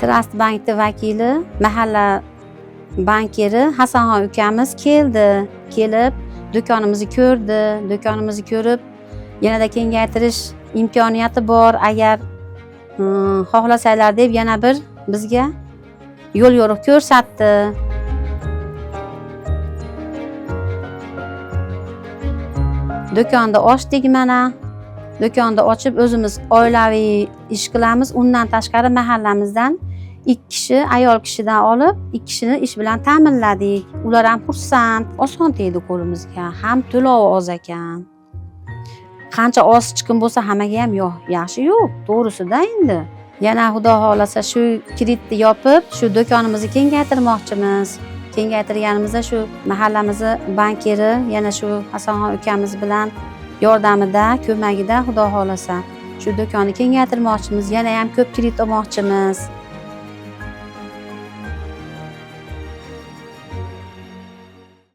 Trust bankni vakili, mahalla bankiri Hasanxon ukamiz keldi. Kelib do'konimizni ko'rdi. Do'konimizni ko'rib, yanada kengaytirish imkoniyati bor, agar xohlasanglar deb yana bir bizga yo'l yo'riq ko'rsatdi. Do'konni ochdik mana. Do'konni ochib o'zimiz oilaviy ish qilamiz. Undan tashqari mahallamizdan 2 kishi, ayol kishidan olib, 2 kishini ish bilan ta'minladik. Ular ham xursand, oson tegdi qo'limizga. Ham to'lovi oz ekan. Qancha oz chiqim bo'lsa hammaga ham yo'q, yaxshi yo'q, to'g'risida endi. Yana Xudo xohlasa shu kreditni yopib, shu do'konimizni kengaytirmoqchimiz. Kengaytirganimizda shu mahallamizni bankiri yana shu Hasanxon ukamiz bilan yordamida, ko'magida Xudo xohlasa shu do'konni kengaytirmoqchimiz, yana ham ko'p kredit olmoqchimiz.